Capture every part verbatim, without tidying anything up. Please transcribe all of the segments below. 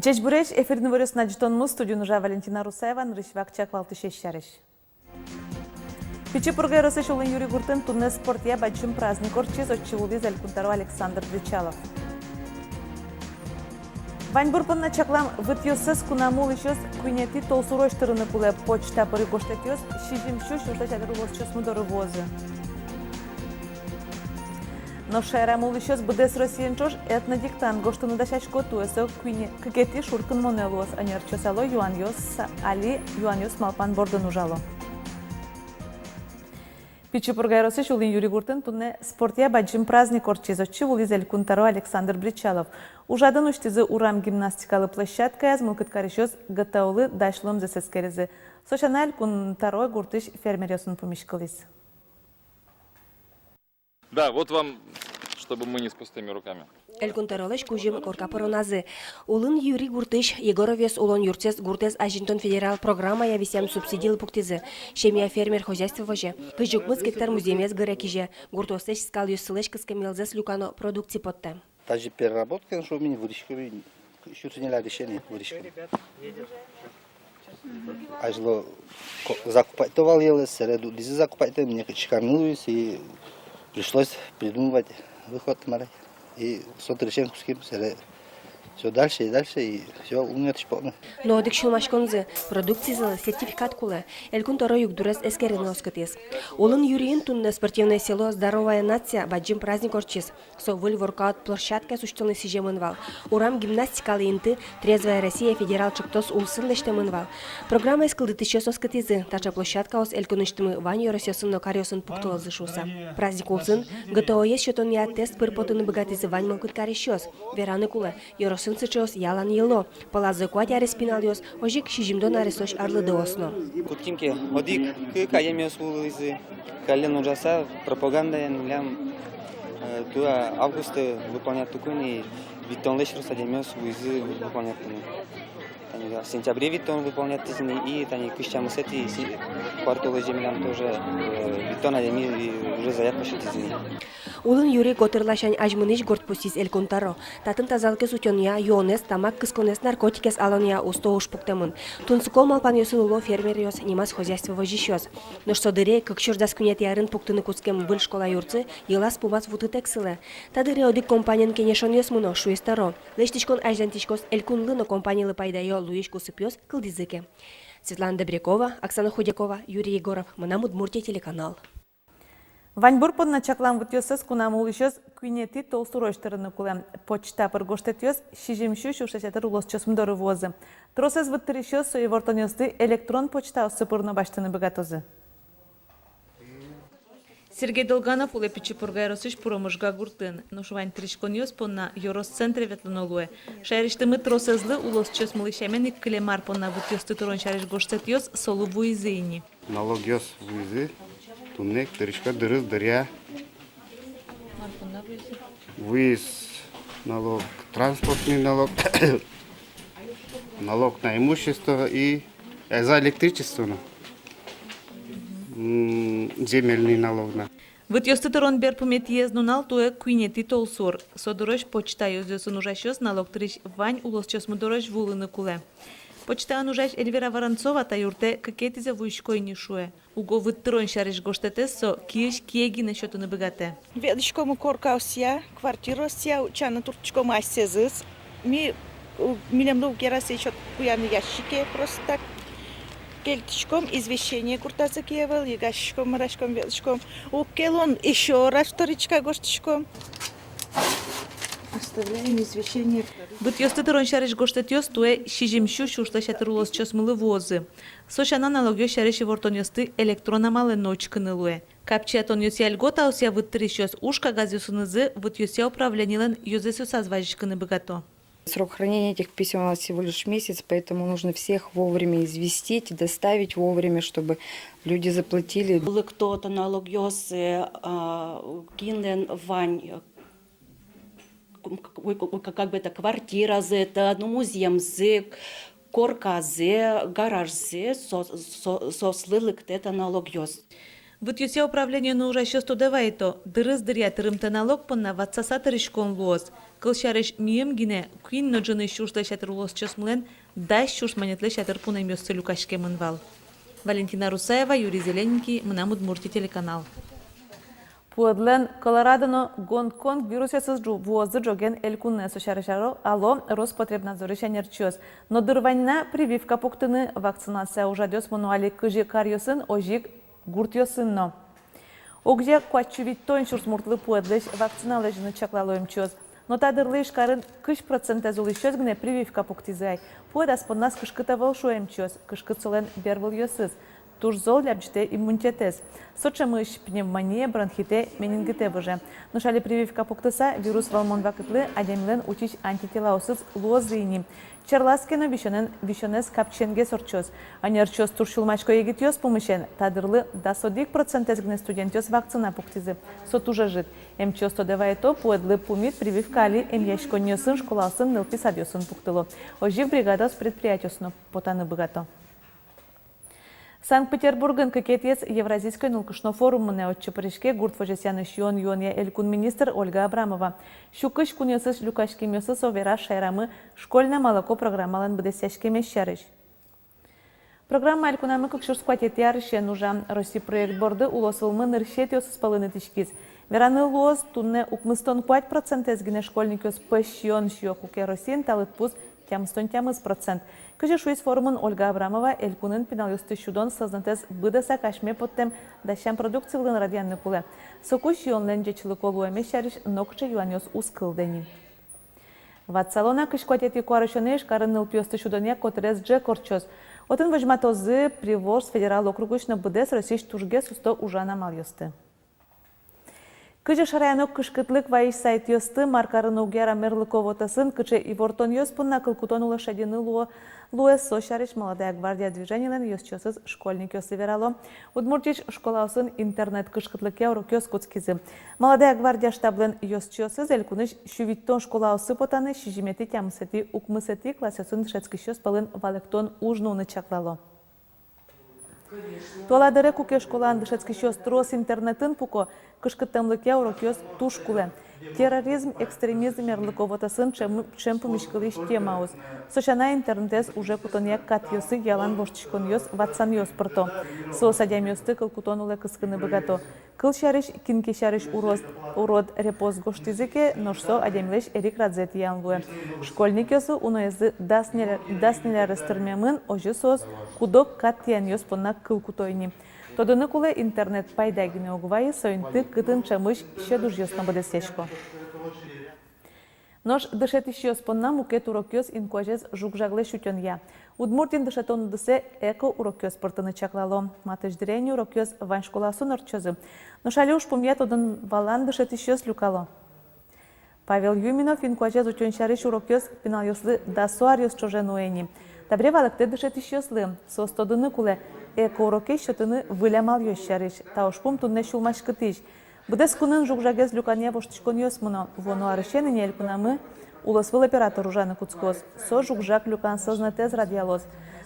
Ӟечбуресь! Эфирын «Иворъёс» но ӝытон муз. Студиын ужа Валентина Русаева. Нырысь вакчияк валтӥсез сярысь. Пичи Пурга ёросысь Улын Юри гуртын туннэ спортъя бадӟым праздник ортчиз. Отчы вуылӥз Элькун тӧро Александр Бречалов. Ваньбур понна чаклам вытъёссэс кунамы улӥсьёс куинетӥ толсурозь тырыны кулэ. Почта пыр гожтэтъёс сизьым сю сюрслэсь ятыр улосчиосмы доры вуозы. Нош шаерамы улӥсьёс быдэс Россиен ӵош этнодиктант гожтыны дасясько. Туэ со куинь-, кыкетӥ шуркынмонэ луоз. Ӧнерчиос али юанъёс, али юанъёс малпан бордын ужало. Пичи Пурга ёросысь Улын Юри гуртын туннэ спортъя бадӟым праздник ортчиз. Отчы вуылӥз Элькун тӧро Александр Бречалов. Ужрадын усьтӥзы урам гимнастикалы площадкаяз. Мылкыд карисьёс ГТО-лы дась луэмзэс эскеризы. Со сяна, Элькун тӧро гуртысь фермеръёсын пумиськылӥз. Да, вот вам, чтобы мы не с пустыми руками. Элькун тӧролэсь кузьым корка пыроназы. Улын Юри гуртысь Егоровъёс улон юртсэс гуртэз азинтон федерал программая висъям субсидилы пуктӥзы. Семья фермер хозяйство возе. Кызь укмыс гектар музъемез гыре-кизе. Гуртъёслэсь скалъёссылэсь кыскем йӧлзэс люкано продукция поттэ. Даже переработка, шуом ини, вырыськом ини, сюрс ньыль аресен вырыськом. Азьло ко-, закупать то вал йӧлэз, сэре дугдӥзы закупать то, мне кыӵе ке но луиз, и пришлось придумывать выход, мар-а. И со дырысен кутским, сэре всё дальше и дальше, и всё, ум ётысь потэ. Но одӥг сюлмаськонзы: продукцизылы сертификат кулэ. Элькун тӧро югдурез эскерыны оскытӥз. Улын Юриын туннэ «Спортивное село — здоровая нация» бадӟым праздник ортчиз. Со выль воркаут площадкаез усьтонлы сӥземын вал. Урам гимнастикалы инты «Трезвая Россия» федерал ӵектос улсын лэсьтэмын вал. Программаез кылдытӥсьёс оскытӥзы: таӵе площадкаос элькунысьтымы вань ёросъёсын но каръёсын пуктылозы шуыса. Праздник улсын ГТО-ез сётонъя тест пыр потыны быгатӥзы вань мылкыд карисьёс. Вераны кулэ, ёросын сыӵеос ялан йыло. Пӧлазы куать арес пиналъёс, озьы ик сизьымдон аресозь арлыдоос но. Кутским ке, одӥг-кык адямиос вуылӥзы, каллен ужаса, пропагандаен милям, э, туэ августэ выполнять карыку ини, витьтонлэсь трос адямиос вуизы выполнять карыны. Тани, да, сентябре витьтон выполнять каризы ини, и тани кызь тямысэтӥ си-, куартолэзе милям тоже, э, витьтон адями уже заявка сётӥзы ини. Улын Юри котыр ласянь азьмынӥсь гурт, пусйиз Элькун тӧро. Татын тазалыкез утёнъя, юонэз, тамак кысконэз, наркотикез алонъя усто уж пуктэмын. Тунсыко малпанъёсын уло фермеръёс, нимаз хозяйство возисьёс. Нош со дыре кык сюрс дас куинетӥ арын пуктыны кутскем выль школа юртсы йылаз-пумаз вутытэк сылэ. Та дыре одӥг компаниен кенешонъёс мыно, шуиз тӧро. Лэсьтӥськон азинтӥськоз элькунлы но компанилы пайдаё луись кусыпъёс кылдӥзы ке. Светлана Добрякова, Оксана Худякова, Юрий Егоров, «Мынам Удмуртие» телеканал. Ваньбур понна чаклам вытъёссэс кунамы улӥсьёс куинетӥ толсурозь тырыны кулэ. Почта пыр гожтэтъёс сизьым сю сюрслэсь ятыр улосчиосмы доры вуозы. Тросэз выт тырисьёс со ивортонъёсты электрон почтаоссы пыр но басьтыны быгатозы. Сергей Долганов улэ Пичи Пурга ёросысь Пуромыжга гуртын. Нош вань тыриськонъёс понна ёрос центре ветлоно луэ. Шаерысьтымы тросэзлы улосчиосмылы сямен ик кылем ар понна вытъёсты тырон сярысь гожтэтъёс солы вуизы ини. Налогъёс вуизы, туннэ ик тырисько дырыз дыръя. Вуиз налог, транспортный налог, налог на имущество и, э, за электричество но, м, земельный налог на. Вытъёсты тырон берпуметӥез нунал туэ куинетӥ толсур. Со дырозь почта ёзъёсын ужасьёс налог тырись вань улосчиосмы дорозь вуылыны кулэ. Почтаын ужась Эльвира Воронцова та юртэ кыкетӥзэ вуисько ини, шуэ. Уго выт тырон сярысь гожтэтэз со киысь кие гинэ сётыны быгатэ. Ветлӥськомы коркаосъя, квартираосъя, утчаны туртскиськомы асьсэзыз. Ми, у, милемлы уг яра сое сёт куяны ящике, просто так. Кельтӥськом извещение гуртазы ке ӧвӧл, йыгаськом, мыраськом, ветлӥськом. Уг ке луы, ещё раз вторичка гожтӥськом. Оставляем извещение вторичка. Вытъёсты тырон сярысь гожтэтъёс туэ сизьым сю сюрслэсь ятыр улосчиосмылы вуозы. Со сяна, налогъёс сярысь ивортонъёсты электрон амалэн но учкыны луэ. Капчиятонъёсъя льготаосъя выт тырисьёс уж кагазъёсынызы вытъёсъя управленилэн ёзэсъёсаз вазиськыны быгато. Срок хранения этих писем у нас всего лишь месяц, поэтому нужно всех вовремя известить, доставить вовремя, чтобы люди заплатили. Лыкто та налогъёс, э, а, кинлэн вань, э, к-, к-, к-, как бы это, квартиразы, это, ну, музъемзы, корказы, гаражзы, со-, со-, соослы лыктэ та налогъёс. Вытъёсъя управлениын ужасьёс тодэ вайыто, дырыз дыръя тырымтэ налог понна ватсаса тырыськон луоз. Кылсярысь, миым гинэ куинь но ӝыны сюрслэсь ятыр улосчиосмылэн дас сюрс манетлэсь ятыр пунэмъёссы люкаськемын вал. Валентина Русаева, Юрий Зелененький, «Мынам Удмуртие» телеканал. Пуэдлэн Колорадо но Гонконг вирусъёсыз ӝу-, вуозы ӝоген элькунэ. Со сярысь ало, ало Роспотребнадзорысь ӧнерчиос. Но дыр вань на прививка пуктыны. Вакцинация ужрадъёс мыно али кызьы каръёсын, озьы ик гуртъёсын но. Огъя куать сю витьтон сюрс муртлы пуэдлэсь вакцина лэзьыны чаклало эмчиос. Но та дырлы Ижкарын кызь процентэз улӥсьёс гинэ прививка пуктӥзы ай. Пуэд ас понназ кышкыт ӧвӧл, шуо эмчиос, кышкыт солэн бервылъёсыз. Туж зол лябӟытэ иммунитетэз. Со ӵемысь пневмоние, бронхитэ, менингитэ выже. Нош али прививка пуктыса, вирус вӧлмон вакытлы адямилэн утись антителаосыз луозы ини. Черлаз ке но, висёнэн-, висёнэз капчиенгес ортчоз. Ӧнерчиос туж сюлмасько егитъёс пумысен. Та дырлы дас одӥг процентэз гинэ студентъёс вакцина пуктӥзы. Со туж ӧжыт. Эмчиос тодэ вайыто, пуэдлы пумит прививка али эмъяськонниосын, школаосын, нылпи садъёсын пуктыло. Озьы ик бригадаос предприятиосын но потаны быгато. Санкт-Петербургын кыкетӥез Евразийской нылкышно форум мынэ. Отчы пыриське гурт возёсъяны сиён-юонъя элькун министр Ольга Абрамова. Сю кызь кунъёсысь люкаськемъёсыз со вераз шаерамы «Школьное молоко» программалэн быдэсъяськемез сярысь. Программа элькунамы кык сюрс куатетӥ арысен ужа. Россия проект борды улосвылмы нырысетӥосыз пӧлын итӥськиз. Вераны луоз, туннэ укмыстон куать процентэз гинэ школьникъёс пӧсь сиён сиё, куке Россиын та лыдпус тямыстон тямыс процент. Кызьы шуиз форумын Ольга Абрамова, элькунын пиналъёсты сюдон сӧзнэтэз быдэсак асьме поттэм дасям продукци вылын радъяны кулэ. Соку сиёнлэн ӟечлыко луэмез сярысь нокыӵе юанъёс уз кылдэ ни. Ватсалом на, кызь куатетӥ куарусёнэ Ижкарын нылпиосты сюдонъя котырес ӝӧк ортчоз. Отын возьматозы Приволжск федерал округысь но быдэс Россиысь тужгес усто ужан амалъёсты. Кызьы шараяно кышкытлык вайись сайтъёсты, мар карыны уг яра мерлыко вотэсын, кыӵе ивортонъёс понна кыл кутон улэ шедьыны луо, луэ, со сярысь «Молодая гвардия» движенилэн ёзчиосыз школьникъёслы верало. Удмуртиысь школаосын интернет кышкытлыкъя урокъёс кутскизы. «Молодая гвардия» штаблэн ёзчиосыз элькунысь сю витьтон школаосы потаны, сизьыметӥ, тямысэтӥ, укмысэтӥ классъёсын дышетскисьёс пӧлын валэктон уж нуыны чаклало. Туала дыре, куке школаын дышетскисьёс трос интернетын пуко, кышкыттэмлыкъя урокъёс туж кулэ. Терроризм, экстремизм мерлыко вотэсын ӵем, ӵем пумиськылӥсь темаос. Со сяна, интернетэз уже кутонъя катъёсы ялан воштӥськонъёс, ватсанъёс пырто. Соос адямиосты кыл кутон улэ кыскыны быгато. Кылсярысь, кин ке сярысь урод, урод репост гожтӥзы ке, нош со адямилэсь эрикрадзэ тӥян луэ. Школьникъёслы уноезлы дас ньыль, дас ньыль арес тырмемын, озьы соос куд-ог кат тӥянъёс понна кыл куто ини. Тодыны кулэ, интернет пайда гинэ уг вайы, со инты кытын ӵемысь сьӧд ужъёс но быдэсъясько. Нош дышетӥсьёс понна мукет урокъёс инкуазез жуг-жаглэсь утёнъя. Удмуртиын дышетон удысэ эко-урокъёс пыртыны чаклало. Матысь дыре ини урокъёс вань школаосын ортчозы. Нош али ужпумъя тодон-валан дышетӥсьёс люкало. Павел Юминов инкуазез утён сярысь урокъёс пиналъёслы дасо аръёс ӵоже нуэ ини. Табере валэктэ дышетӥсьёслы. Соос тодыны кулэ, эко-урокез сётыны выль амалъёс сярысь. Та ужпум туннэ сюлмаськытӥсь. Быдэс кунын жуг-жагез люканъя воштӥськонъёс мыно. Вуоно арысен ини элькунамы улосвыл оператор ужаны кутскоз. Со жуг-жаг люкан сӧзнэтэз радъялоз.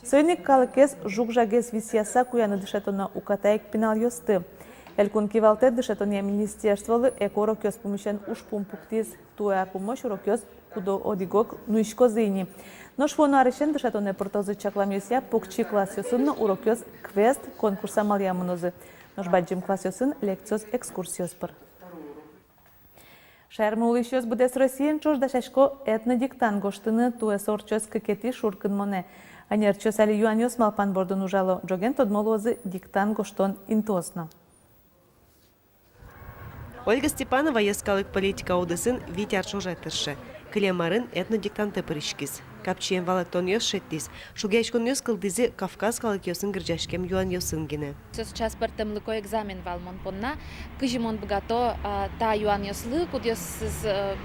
Соин ик калыкез жуг-жагез висъяса куяны дышетоно, уката ик пиналъёсты. Элькун кивалтэт дышетонъя министерстволы эко-урокъёс пумысен ужпум пуктӥз. Туэ ар пумозь урокъёс куд-ог одӥг нуиськозы ини. Нош вуоно арысен дышетонэ пыртозы. Чакламъёсъя, покчи классъёсын но урокъёс квест, конкурс амалъя мынозы. Нош бадӟым классъёсын лекциос, экскурсиос пыр. Шаермы улӥсьёс быдэс Россиен ӵош дасясько этнодиктант гожтыны. Туэ со ортчоз кыкетӥ шуркынмонэ. Ӧнерчиос али юанъёс малпан бордын ужало. Ӝоген тодмо луозы диктант гожтон интыос но. Ольга Степанова йӧскалык политика удысын вить ар ӵоже тырше. Кылем арын этнодиктантэ пыриськиз. Капчиен валэктонъёс шедьтӥз. Шугъяськонъёс кылдӥзы Кавказ калыкъёсын герӟаськем юанъёсын гинэ. Со сейчас пӧртэмлыко экзамен вал мон понна, кызьы мон быгато, а, та юанъёслы, кудъёсыз, э,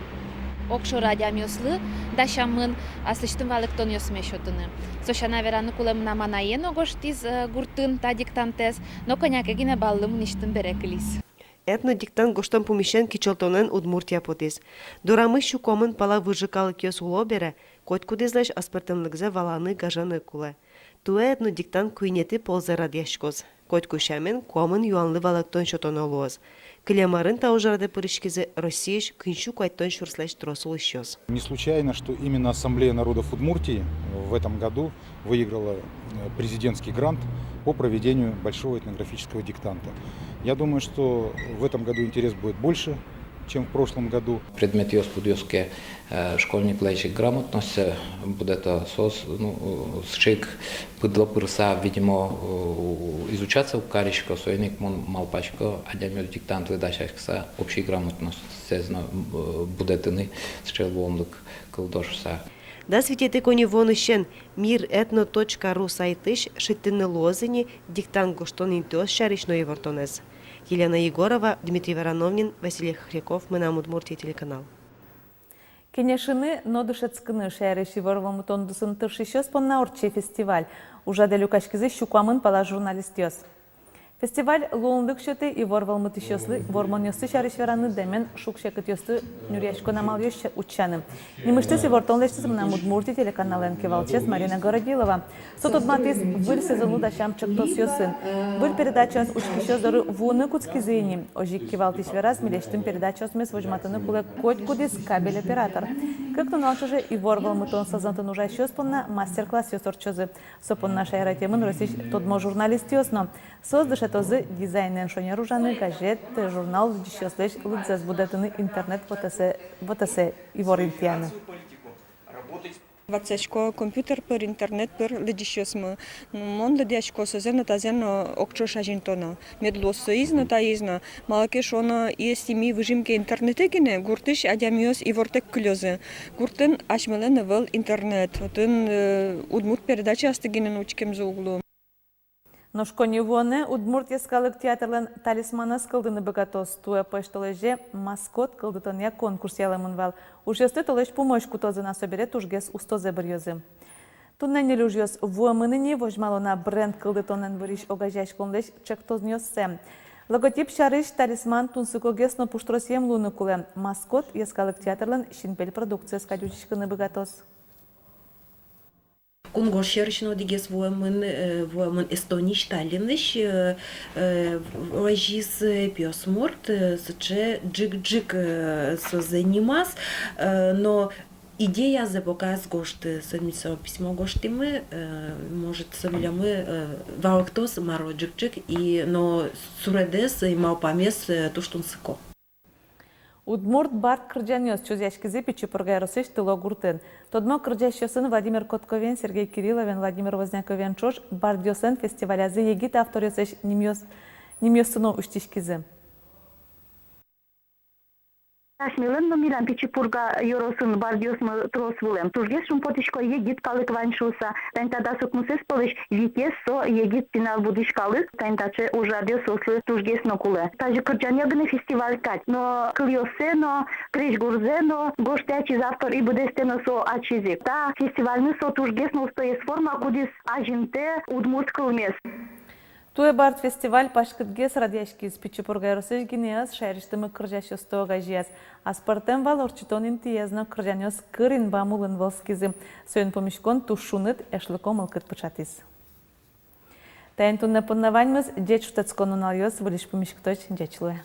огшоры адямиослы дасямын, аслэсьтым валэктонъёсме сётыны. Со сяна, вераны кулэ, мынам анае но гожтӥз, э, гуртын та диктантэз, но кӧня ке гинэ баллы мынэсьтым бере кылиз. Этнодиктант гожтон пумысен кичӧлтонэн Удмуртия потӥз. Дорамы сю комын пала выжы калыкъёс уло бере, котькудӥзлэсь аспӧртэмлыкзэ валаны, гажаны кулэ. Туэ этнодиктант куинетӥ ползэ радъяськоз. Котьку сямен, куамын юанлы валэктон сётоно луоз. Кылем арын та ужрадэ пыриськизы Россиысь куинь сю куатьтон сюрслэсь трос улӥсьёс. Не случайно, что именно Ассамблея народов Удмуртии в этом году выиграла, э, президентский грант по проведению большого этнографического диктанта. Я думаю, что в этом году интерес будет больше, чем в прошлом году. Предметъёс будъёс ке, э, школьниклэсь грамотность, э, будэто, соос, ну, э, сыӵе ик пыдло пырыса, видимо, э, изучаться уг карисько, соин ик мон малпасько, адямиос диктантлы дасяськыса общей грамотностез но, э, будэтыны сыӵе луонлык кылдоз шуыса. Дас витетӥ коньывуонысен мир этно точка ру сайтысь шедьтыны луоз ини диктант гожтон интыос сярысь но ивортонэз. Елена Егорова, Дмитрий Вороновнин, Василий Хохряков, «Мынам Удмуртие» телеканал. Кенешыны но дышетскыны шаерысь ивор вӧлмытон удысын тыршисьёс понна ортче фестиваль. Ужрадэ люкаськизы сю куамын пала журналистъёс. Фестиваль луонлык сётэ ивор вӧлмытӥсьёслы вормонъёссы сярысь вераны, дэмен шуг-секытъёсты нюръяськон амалъёс утчаны. Нимысьтыз ивортон лэсьтӥз «Мынам Удмуртие» телеканалэн кивалтӥсез Марина Городилова. Со тодматӥз выль сезонлы дасям чектосъёсын. Выль передачаос учкисьёс доры вуыны кутскизы ини. Озьы ик кивалтӥсь вераз, милесьтым передачаосмес возьматыны кулэ котькудӥз кабель оператор. Кык нунал ӵоже ивор вӧлмытон сӧзнэтын ужасьёс понна мастер-классъёс ортчозы. Со понна шаератэмын Россиысь тодмо журналистъёс но. Соос дышетозы дизайнэн шонер ужаны, газет, журнал лыдӟисьёслэсь лыдзэс будэтыны, интернет вотэсэ, вотэсэ ивор интыяны. Ватсасько компьютер пыр, интернет пыр лыдӟисьёсмы. Ну, мон лыдъясько созэ но, тазэ но, ог ӵош азинтоно. Мед луоз соиз но, таиз но. Малы ке шуоно, если ми выжим ке интернетэ гинэ, гуртысь адямиос ивортэк кылёзы. Гуртын асьмелэн ӧвӧл интернет. Отын, э, удмурт передачаосты гинэ но учкемзы уг лу. Нош коньывуонэ Удмурт йӧскалык театрлэн талисманэз кылдыны быгатоз. Туэ пӧсьтолэзе «Маскот» кылдытонъя конкурс ялэмын вал. Ужъёсты толэзь пумозь кутозы на, собере тужгес устозэ быръёзы. Туннэ ньыль ужъёс вуэмын ини. Возьмало на бренд кылдытонэн вырись огазеяськонлэсь чектонъёссэ. Логотип сярысь: талисман тунсыкогес но пуштросъем луыны кулэ. «Маскот» йӧскалык театрлэн синпель продукциез кадь утиськыны быгатоз. Кунгож сьӧрысь но одӥгез вуэмын, э, вуэмын Эстониысь, Таллиннысь, э, э, возиз, э, пиосмурт, э, сыӵе ӝик-ӝик, э, созэ нимаз, э, но идеязэ пока ӧз гожты, со ми, со письмо гожтӥмы, э, может, со милемлы, э, валэктоз, мар ӝик-ӝик, и но суредэз, и малпамез, э, туж тунсыко. Удмурт бард кырӟанъёс чузъяськизы Пичи Пурга ёросысь Тыло гуртын. Тодмо кырӟасьёсын Владимир Котковен, Сергей Кирилловен, Владимир Возняковен ӵош бардъёслэн фестивалязы егит авторъёслэсь нимъёс, нимъёссы но усьтӥськизы. Асьмелэн но, милям Пичи Пурга ёросын бардъёсмы трос вылэм. Тужгес шумпотӥсько егит калык вань шуыса. Тани та дас укмысэз пӧлысь витез со егит пинал, будӥсь калык. Тани таӵе ужрадъёс соослы тужгес но кулэ. Тазьы кырӟанъя гинэ фестиваль кадь, но кылъёссэ но, крезьгурзэ но гожтэ ачиз автор, и быдэстэ но со ачиз ик. Та фестивальмы со тужгес но устоез форма, кудӥз азинтэ удмурт кылмес. Туэ бард фестиваль паськытгес радъяськиз. Пичи Пурга ёросысь гинэ ӧз, шаерысьтымы кырӟасьёсты огазеяз. Аспӧртэм вал ортчытон интыез но, кырӟанъёс кыр инбам улын вӧлскизы. Соин пумиськон туж шуныт, эшлыко мылкыд пыӵатӥз. Таин туннэ понна ваньмыз. Ӟеч шутэтскон нуналъёс, выльысь пумиськытозь, ӟеч луэ.